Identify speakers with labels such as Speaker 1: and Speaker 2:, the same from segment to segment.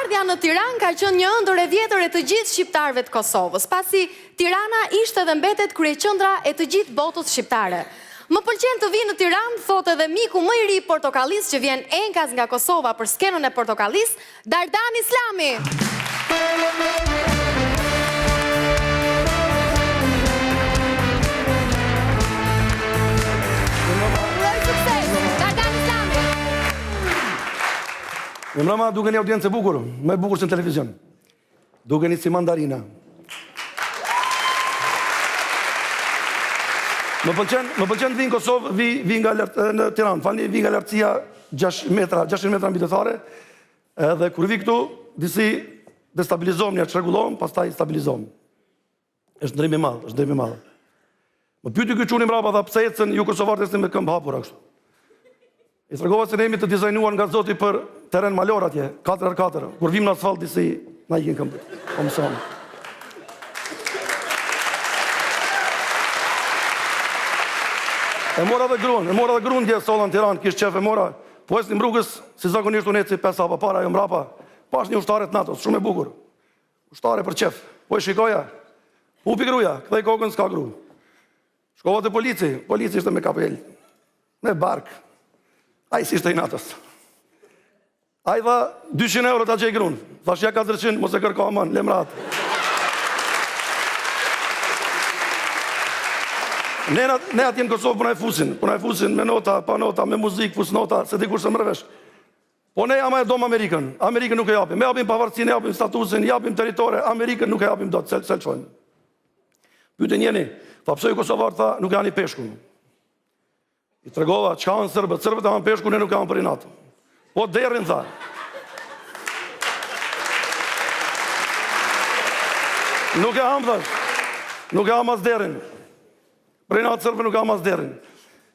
Speaker 1: Ardhja në Tiranë ka qenë një ëndërr e vjetër e të gjithë shqiptarëve të Kosovës, pasi Tirana ishte dhe mbetet kryeqendra e të gjithë botës shqiptare. Më pëlqen të vij në Tiranë, thotë edhe miku më i ri i Portokallisë që vjen enkas nga Kosova për skenën e Portokallisë, Dardan Islami! Uroj sukses! Dardan Islami!
Speaker 2: Mirëmbrëma, dukeni audiencë e bukur, më e bukur se në televizion. Dukeni si mandarina. Më pëlqen, më pëlqen të vij në Kosovë, vi, vi nga lart, në Tiranë, falni, vi nga lartësia 6 metra, 600 metra mbi detare. Edhe kur vi këtu, disi destabilizohem, një çrregullohem, pastaj stabilizohem. Është ndërrim i madh, është ndërrim i madh. Më pyeti ky çuni mbrapa, tha pse ecën ju kosovarët ecni me këmbë hapura kështu. I tregova se ne jemi të dizajnuar nga Zoti për terren malor atje, 4x4. Kur vim në asfalt disi na ikin këmbët. Po mëson. E mora dhe gruan, e mora dhe gruan dje solla në Tiranë, kish qef e mora. Po ecnim rrugës, si zakonisht unë eci pesë hapa para, ajo mbrapa. Pash një ushtare të NATO-s, shumë e bukur. Ushtare për qef. Po e shikoja. Hupi gruja, kthej kokën s'ka gru. Shkova te polici, polici ishte me kapel, me bark. Ai s'ishte i NATO-s. Ai tha 200 euro ta gjej grun. Thash ja 400, mos e kërko aman, lem rahat. Ne, ne atje në Kosovë po na e fusin, po na e fusin me nota, pa nota, me muzikë, fusnota, s'e di kush s'e merr vesh. Po ne ama e dom Amerikën, Amerikën nuk e japim, e japim pavarësinë, e japim statusin, japim territore, Amerikën nuk e japim dot, s'e s'e lëshojmë. Pyeti njëni, tha pse ju kosovarët tha, nuk e hani peshkun. I tregova, çka hanë serbët, serbët e hanë peshkun, ne nuk e hamë për inat. Po derrin tha. Nuk e hamë thash. Nuk e hamë as derrin. Për inat serbëve nuk e hamë as derrin.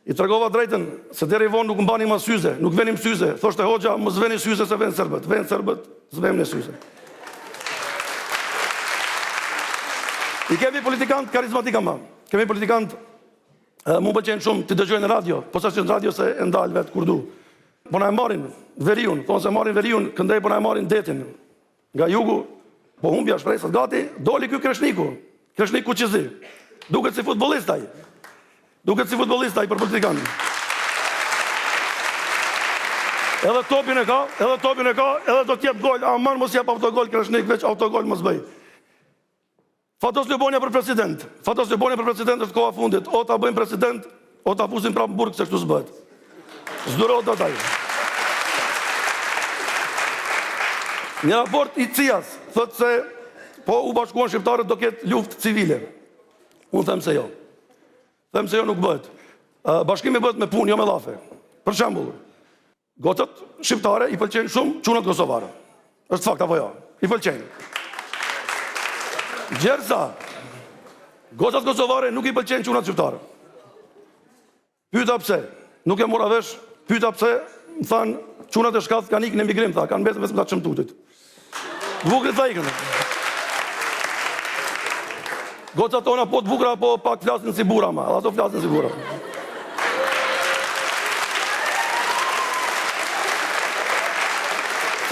Speaker 2: I tregova drejtën, se deri vonë nuk mbanim as syze, nuk venim syze. Thoshte hoxha, mos veni syze se venë serbët. Venë serbët, s'vejmë ne syze. I kemi politikanët karizmatikë ama. Kemi politikanët, mu pëlqen shumë t'i dëgjoj në radio, posaçërisht në radio se e ndal vetë kur du. Po na e marrin veriun, thonë se marrin veriun, këndej po na e marrin detin. Nga jugu, po humbja shpresat gati, doli ky Kreshniku, Kreshnik Kuqezi. Duket si futbollist ai. Duket si futbollist ai për politikan. Edhe topin e ka, edhe topin e ka, edhe do të jep gol, aman mos jep autogol Kreshnik, veç autogol mos bëj. Fatos Lubonja për president. Fatos Lubonja për president është koha e fundit. O ta bëjmë president, o ta fusim prapë në burg se kështu s'bëhet. S'durohet dot ai. Një raport i CIA-s thotë se po u bashkuan shqiptarët do ketë luftë civile. Unë them se jo. Them se jo nuk bëhet. Bashkimi bëhet me punë, jo me llafe. Për shembull, Gocat shqiptare i pëlqejnë shumë çunat kosovarë. Është fakt apo jo? I pëlqejnë. Gjersa gocat kosovare nuk i pëlqejnë çunat shqiptarë. Pyeta pse? Nuk e mora vesh. Pyeta pse? Më thanë çunat e shkathët kanë ikë në emigrim, tha, kanë mbetur vetëm ta çmtutit. Të tha ikën. Gocat tona po të bukura, po pak flasin si burra ma, ato flasin si burra.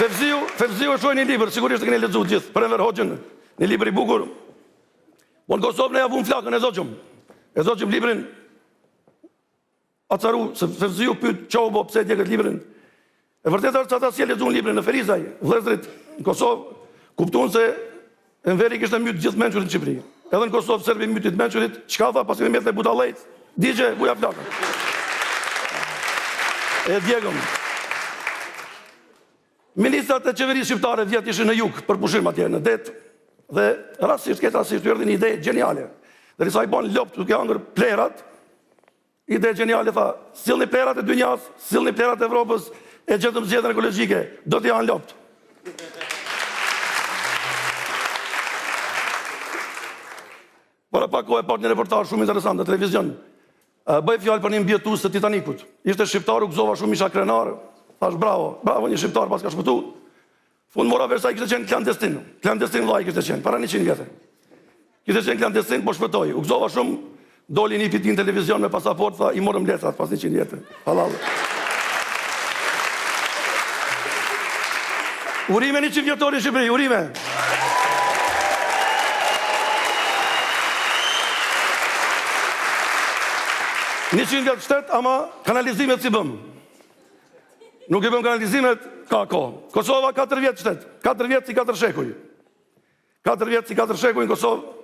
Speaker 2: Fevziu, Fevziu e shkroi një libër, sigurisht e keni lexuar gjithë, për Enver Hoxhën, një libër i bukur. Po në Kosovë ne ja vumë flakën e zogjëm. E zogjëm librin Acaru, se Fevziu pyet ça u bo pse e djegët librin. E vërteta është se ata si e lexuan librin në Ferizaj, vëllezërit në Kosovë kuptuan se Enveri kishte myt gjithë mençurit në Shqipëri. Edhe në Kosovë serbi myti të mençurit, çka tha paskemi mbet ne budallejt, digje vuja flakën. E djegëm. Ministrat e qeverisë shqiptare vjet ishin në jug për pushim atje në det dhe rastësisht, këtë rastësisht u erdhi një ide gjeniale. Derisa i panë lopët duke hangër plehrat, Ide gjeniale tha, sillni plehrat e dynjas, sillni plehrat e Evropës, e gjetëm zgjedhjen ekologjike, do t'i hanë lopët. Para pak kohë e pashë një reportazh shumë interesant në televizion. Bëhej fjalë për një mbijetues të Titanikut. Ishte shqiptar, u gëzova shumë, isha krenar. Thash bravo, bravo një shqiptar paska shpëtu. Fund mora vesh se ai kishte qenë klandestin. Klandestin vllai kishte qenë, para 100 vjetë. Kishte qenë klandestin, po shpëtoi. U gëzova shumë, doli nipi i tij në televizion me pasaportë, tha, i morëm letrat pas 100 vjetë. Halal. Urime 100 vjetorin në Shqipëri, urime. 100 vjet shtet, ama kanalizimet s'i bëm. Nuk i bëm kanalizimet, ka kohë. Kosova 4 vjet shtet, 4 vjet si 4 shekuj. 4 vjet si 4 shekuj në Kosovë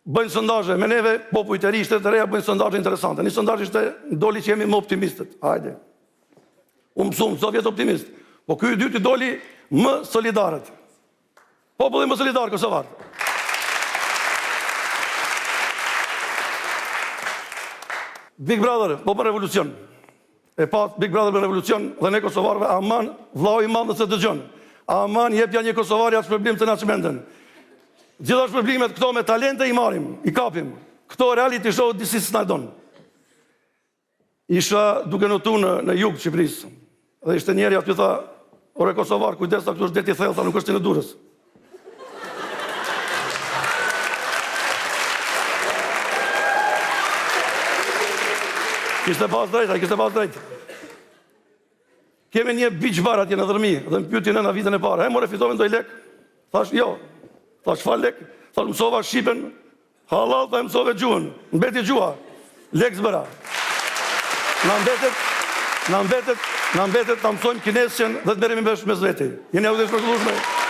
Speaker 2: bëjnë sondazhe me neve, popujt e ri, shtetet e reja bëjnë sondazhe interesante. Një sondazh ishte doli që jemi më optimistët. Hajde. U mësum, çdo vjet optimist. Po ky i dyti doli më solidarët. Populli më solidar kosovar. Big Brother, po bën revolucion. E pa Big Brother bën revolucion dhe ne kosovarëve aman vllau i madh nëse dëgjon. Aman jepja një kosovari atë shpërblim se na çmendën. Gjitha shpërblimet këto me talente i marrim, i kapim. Këto reality show disi s'na don. Isha duke notu në, në jug të Shqipërisë dhe ishte njëri aty tha, ore kosovar, kujdes tha këtu është deti i thellë, tha nuk është si në Durrës. Kishte pas drejt, ai kishte pas drejt. Kemi një beach bar atje në Dhërmi dhe më pyeti nëna vitën e parë, "He more fitove ndonjë lek?" Thash, "Jo." Thash, "Çfarë lek?" Thash, "Mësova shqipen." Hallall tha mësove gjuhën, mbeti gjuha. Lek s'bëra. Na mbetet, na mbetet, na mbetet ta mësojmë kinesqen dhe të merremi vesh mes veti. Jeni auditë e mrekullueshme.